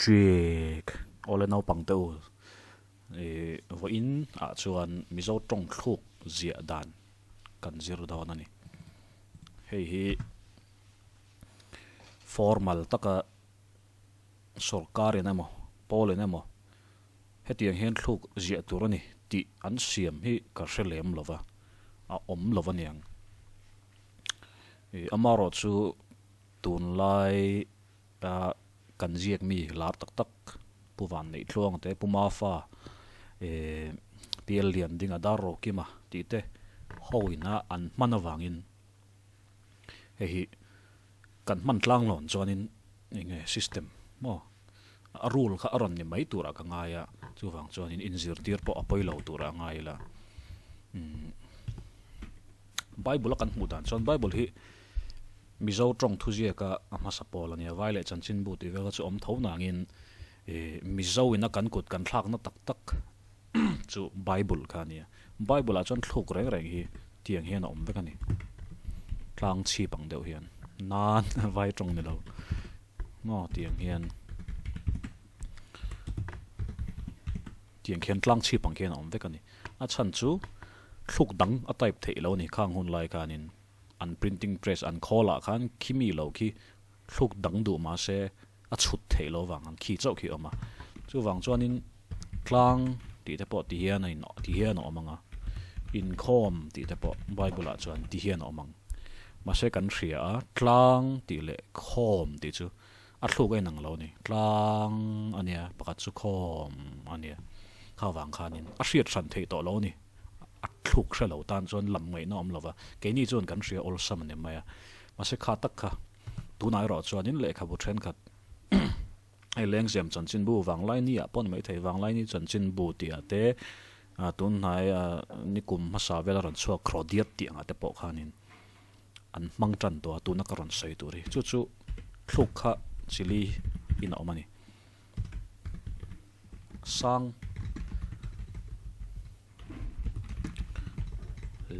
Trick Awle naupang te u ih vawiin ah chuan Mizo tawng thluk ziah dan kan zir dawn a ni. Hei hi formal taka sorkarin emaw pawlin emaw hetiang hian thluk ziah tur a ni tih an siam hi ka hre lem lo va, a awm lo va niang. Ih amaherawh chu tunlai a kan ziak mi lar tak tak Pu Vanneih Tluang te, Pu Mafa eh Pial Lian Dinga Dar Rokima tih te ho ina an hman avangin hei hi kan hman tlang lawn chuanin eng nge system maw a rule kha a rawn ni mai turah ka ngai a, chuvang chuanin inzirtir pawh a pawi lo turah a ngai ila. Umm Bible a kan hmuh dan chuan Bible hi Mizo tawng thuziaka a hmasa pawl a nia, vai leh chanchinbu tih vel kha chu awm tho nangin ih Mizo ina kan kut kan thlakna tak tak chu Bible kha a nia. Bible ah chuan thluk reng reng hi tiang hian a awm vek a ni. Tlang chhip ang deuh hian nan vai tawng ni lo maw tiang hian tiang khian tlang chhip ang khian a awm vek a ni. A chhan chu thluk dang a type theih lo a ni khang hun lai khanin. An printing press an khawl ah khan khi mi lo khi thluk dang duh mah se a chhut theih lo vang ang khi chauh khi a awm a. Chuvang chuanin tlang tih te pawh ti hian a in ti hian a awm ang a, inkhawm tih te pawh Bible ah chuan ti hian a awm ang. Mahse kan hria a, tlang tih leh khawm tih chu a thluk a inang lo a ni. Tlang a nia, pakhat chu khawm a nia. Kha vang khanin a hriat hran theih tawh lo a ni. A thluk hre lo tan chuan lam ngaihna awm lo va, keini chuan kan hria awlsam a ni mai a. Mahse kha tak kha tunah erawh chuanin lehkhabu thenkhat hei lengzem chanchinbu Vanglaini ah pawh ni maithei Vanglaini chanchinbu tih ah te tunhnai nikum hmasa vel a rawn chhuak Khrodiat tih angah te pawh khanin an hmang tan tawh a tuna ka rawn sawi tur hi chu chu thluk kha chili in a awm a ni. Sang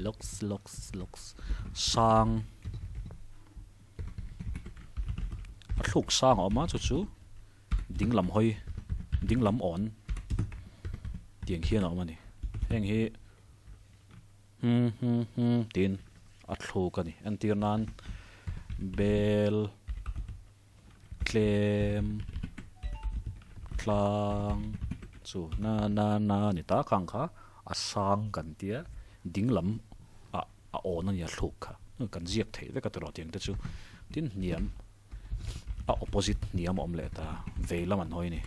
Lux lux lux sang a thluk sang a awm a chu chu ding lam hawi ding lam awn tiang khian a awm a ni heng hi hmm hmm hmm tiin a thluk a ni entir nan bel tlem tlang chu na na na ni ta khang kha a sang kan tia ding lam ah a awn a nia thluk kha kan ziak theih vek a tiraw tiang te chu tin hniam a opposite hniam a awm leh ta vei lam an hawi a ni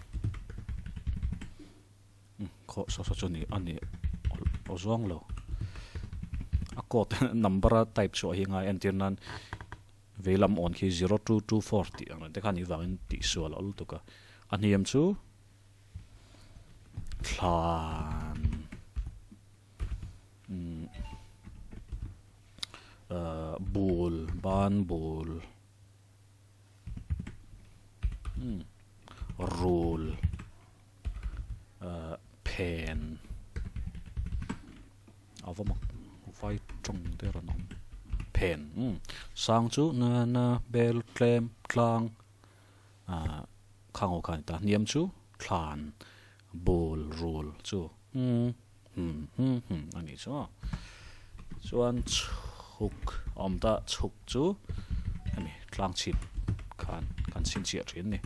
khaw saw saw chu ni a ni aw zawng lo a code number a type chhuah hi a ngai entir nan. Veilam awn khi 0224 tih ang reng te kha a nih vangin tihsual a awl lutuk a. A hniam chu thlan umm ahh bul ban bul umm rul ahh phen A va mak vai tawng te rawn awm phen umm sang chu na na bel tlem tlang ah khang ho kha a ni ta hniam chu thlan bul rul chu umm hmm hmm hmm a nih chu aw chuan chhuk a awm ta chhuk chu hemi tlang chhip khan kan chhinchhiah thin a ni.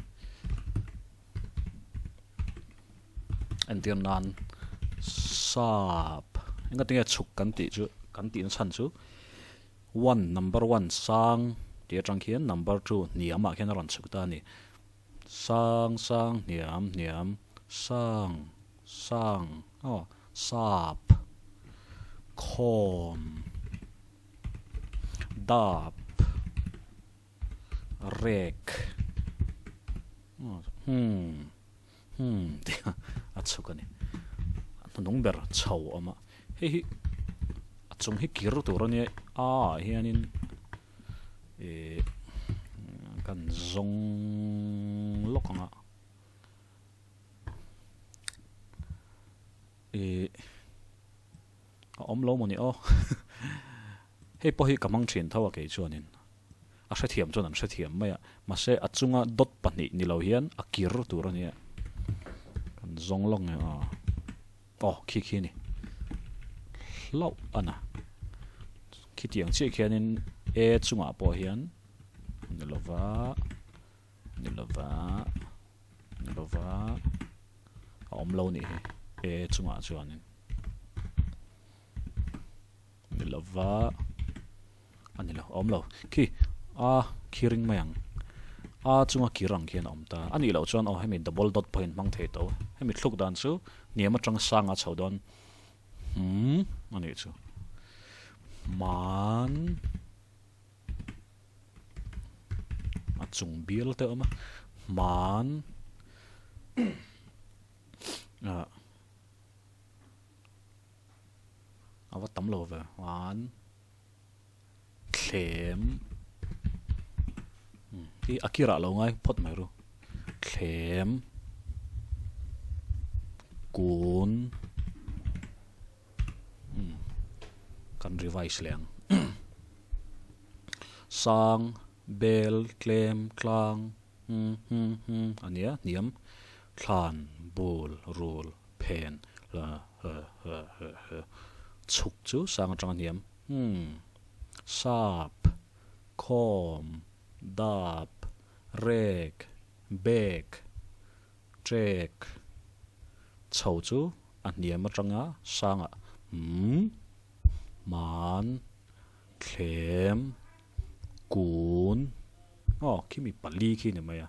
Entir nan sap enga tinge chhuk kan tih chu kan tih na chhan chu one number one sang tih atang khian number two hniam ah khian a rawn chhuk ta a ni sang sang hniam hniam sang sang aw sap khawm dap. Rek hmm hmm tih kha a chhuk a ni. A hnung ber chho a awm a, hei hi a chung hi kir tur a nia a ah hianin ih kan zawng lawk ang a ih a awm lo maw ni aw hei pawh hi ka hmang thin tho a kei chuanin. A hrethiam chuan an hrethiam mai a, mahse a chunga dot pahnih ni lo hian a kir tur a nia. Kan zawng lawk nge aw. Aw khi khi a ni. Hlauh a na. Khitiang chiah khianin E chungah pawh hian ni lova, ni lova, ni lova a awm lo nih hi E chungah chuanin. Ni lova a ni lo a awm lo khi a khi ring mai ang a chunga kir ang khian a awm ta a nih loh chuan aw hemi double dot pawhin hmang thei tawh hemi thluk dan chu hniam atanga sanga chho dawn hmm a nih chu hman a chung bial te a awm a hman ah. A va tam lo ve an thlem hi a kirah lo ngai phawt mai ru thlem kun kan revise leh ang sang bel tlem tlang a nia hniam thlan bul rul. Phen hla he he he he chhuk chu sang atanga hniam hmm sap khawm dap rek bek trek chho chu a hniam atanga sangah hmm man thlem kun aw khimi pali khi ni mai a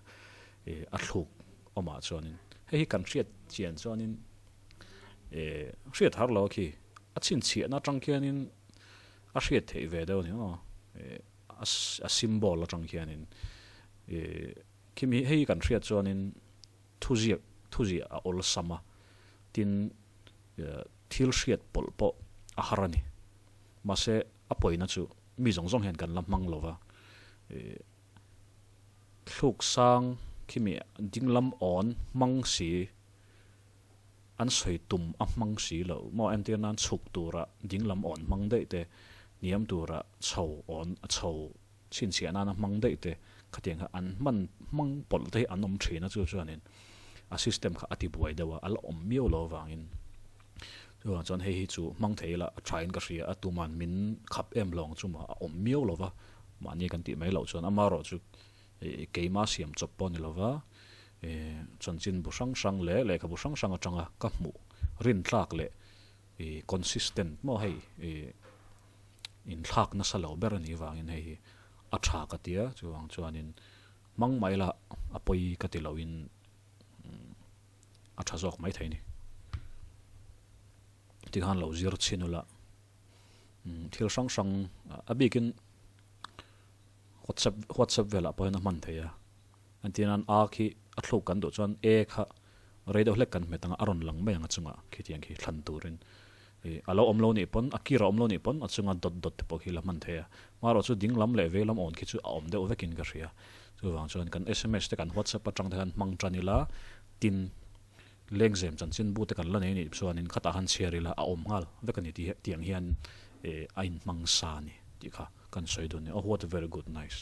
eh a thluk awmah chuanin hei hi kan hriat chian chuanin eh hriat har lo khi a chhinchhiahna atang khianin a hriat theih ve deuh a ni maw eh a symbol atang khianin eh khimi hei hi kan hriat chuanin thuziak thuziah a awlsam a tin eh thil hriat pawlh pawh a har a ni mahse a pawina chu mi zawng zawng hian kan la hmang lo va eh Thluk sang khimi dinglam awn hmang si, an sawi tum a hmang si lo maw? Entir nan chhuk tura dinglam awn hmang daih te, hniam tura chho awn chho chhinchhiah nana hmang daih te khatiang kha an hman hmang pawlh te hi an awm thin a chu chuanin a system kha a ti buai deuh a, a la awm miau lo avangin chuvang chuan hei hi chu hmang thei ila a thain ka hria a, tuman min khap em lo ang chu mah a awm miau lo va. Mahni kan tih mai loh chuan amaherawh chu keima siam chawp pawh a ni lova, chanchin bu hrang hrang leh lehkhabu hrang hrang atanga ka hmuh rintlak leh consistent maw hei inthlak nasa lo ber a nih vangin hei hi a tha ka tia chuvang chuanin hmang mai la a pawi ka ti loin a tha zawk mai thei a ni. Tikhan lo zir chhin ula. Thil hrang hrang a bikin WhatsApp WhatsApp velah pawh hian a hman thei a, entir nan a khi a thluk kan duh chuan e kha rei deuh hlek kan hmet ang a, a rawn lang mai ang a chungah khitiang khi thlan turin ih a lo awm lo nih pawn a kir a awm lo nih pawn a chunga dot dot te pawh khi la hman thei a, marawh chu ding lam leh vei lam awn khi chu a awm deuh vekin ka hria, chuvang chuan kan sms te kan WhatsApp atang te khan hmang tan ila tin. Lengzem chanchin bu te kan la nei anih chuanin khatah khan chhiar ila a awm nghal vek a ni tih tiang hian a inhmang sa a ni tih kha kan sawi dun a ni. Oh what a very good nice.